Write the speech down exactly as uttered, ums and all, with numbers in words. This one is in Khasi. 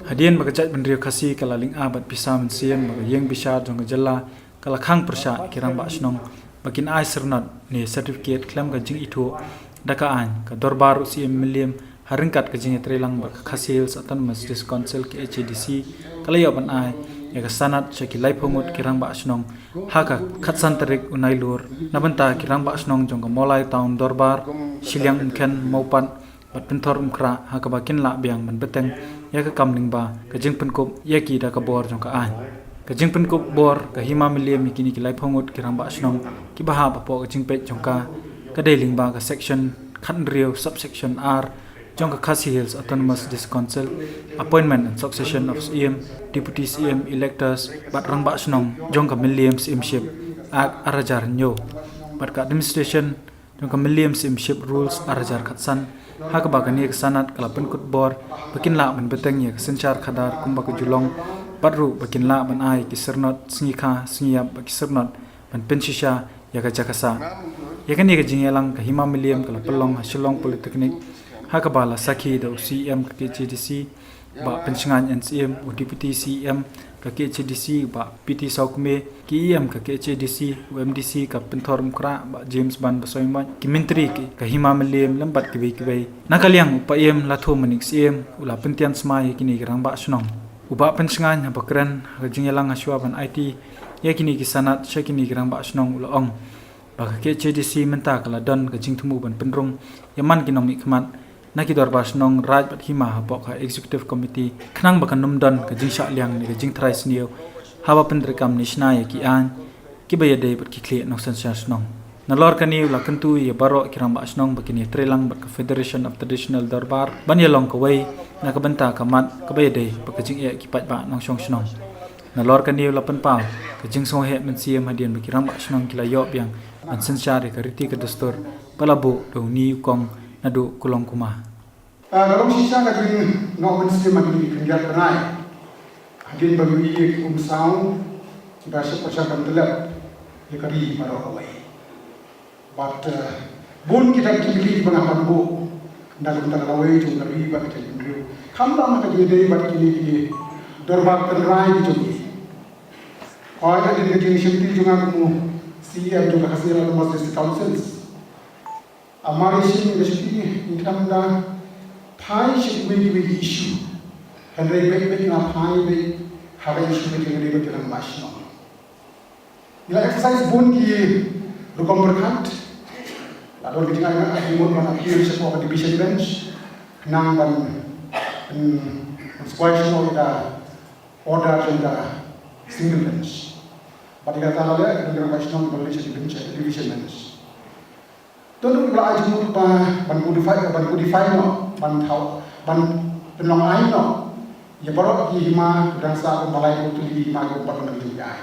Hadien ba ka jaitbynriew Khasi ka la lynga bad pisa mynsiem, ba ka ïing bishar jong ka jylla ka la khang pyrshah ïa ki rangbah shnong ba kin ai syrnod ne certificate khlem ka jingithuh da ka aiñ, ka dorbar u Syiem Mylliem ha ryngkat ka jingïatreilang bad ka Khasi Hills Autonomous District Council, K H A D C, ka la ïoh ban ai ïa ka sanad sha ki laiphew ngut ki rangbah shnong ha ka khatsan tarik u Nailur, na bynta ki rangbah shnong jong ka Mawlai Town Dorbar, Shilliang Umkhen, Mawpat bad Pynthorumkhrah, ha kaba kin lah biang ban bteng ïa ka kam lyngba ka jingpynkup ïa ki da ka bor jong ka aiñ. Ka jingpynkup bor ka Hima Mylliem ïa kine ki laiphew ngut ki rangbah shnong kiba hap hapoh ka jingpeit jong ka, ka dei lyngba ka section khathynriew, subsection ar, jong ka Khasi Hills Autonomous District Council, appointment and succession of Syiem, Deputy Syiem, electors bad rangbah shnong jong ka Mylliem Syiemship Act ar hajar hynñiew bad ka Administration jong ka Mylliem Syiemship Rules ar hajar khatsan, ha kaba kane ka sanad ka la pynkut bor ba kin lah ban bteng ïa ka synshar khadar kumba ka ju long, bad ruh ba kin lah ban ai ki syrnod sngi kha sngi ïap bad ki syrnod ban pynshisha ïa ka jaka sah. Ïa kane ka jingïalang ka Hima Mylliem ka la pynlong ha Shillong Polytechnic, ha kaba la sakhi da u Syiem ka K H A D C, Bah Pynshngain N Syiem, u Deputy Syiem ka K H A D C, Bah P T Sawkmie, ki E M ka K H A D C, u M D C ka Pynthorumkhrah, Bah James Ban Basaiawmoit, ki Myntri ki, ka Hima Mylliem lem bad kiwei kiwei. Na ka liang u Paiem Lathumanik Syiem u la pyntian smai ïa kine ki rangbah shnong. U Bah Pynshngain haba kren ha ka jingïalang hashwa ban aiti ïa kine ki sanad sha kine ki rangbah shnong u la ong ba ka K H A D C mynta ka la don ka jingthmu ban pynrung ïa man ki nongmihkhmat na ki dorbar shnong, raid bad hima hapoh ka Executive Committee, khnang ba kan ym don ka jingshah liang ne ka jingtharai sniew haba pyntreikam ne shna ïa ki aiñ kiba ïadei bad ki khlieh nongsynshar shnong. Nalor kane u la kyntu ïa baroh ki rangbah shnong ba kin ïatreilang bad ka Federation of Traditional Dorbar ban ïalong kawei na ka bynta ka mat kaba ïadei bad ka jingeh ki paidbah nongshong shnong. Nalor kane u la pynpaw ka jingsngewheh mynsiem hadien ba ki rangbah shnong ki la ïoh biang ban synshar ïa ka riti ka dustur ba la buh da une u kong naduh kulong kuma. Ah, ka long shisha ka jingnoh mynsiem ha kine ki khyndiat bnai hadien ba ngi ïohi ïa ki umsaw kiba shah pyrshah ban tyllep ïa ka ri baroh kawei. Bad, eh, bun kita ki jingkylli kiba nga pan buh na ka bynta ka lawei jong ka ri bad ka jaitbynriew. Khamtam ha ka jingïadei bad kine ki dorbar tynrai ki jong ngi. Hooid, hadien ka jingshimti jong nga kum u C E M jong ka Khasi Hills Autonomous District Council, ha mar shisien ka shuki ngi khlem da phai sha kiwei kiwei ki issue. Hynrei beit beit nga phai beit ha ka issue ka jingïadei bad ki rangbah shnong. Ngi la exercise bun ki rukom pyrkhat. La don ka jingai nga, ngi mut ban appeal shapoh ka division bench, khnang ban, mm, squash noh ïa ka order jong ka single bench. Bad ïa kata la leh, ka dang ka rangbah shnong ban leit sha division, division bench. To ngi la ai jingmut ba ban codify, ban codify noh, ban thaw, ban pynlong aiñ noh ïa baroh ki hima, dang sah ban balai, ki hima, ki ban ban ai.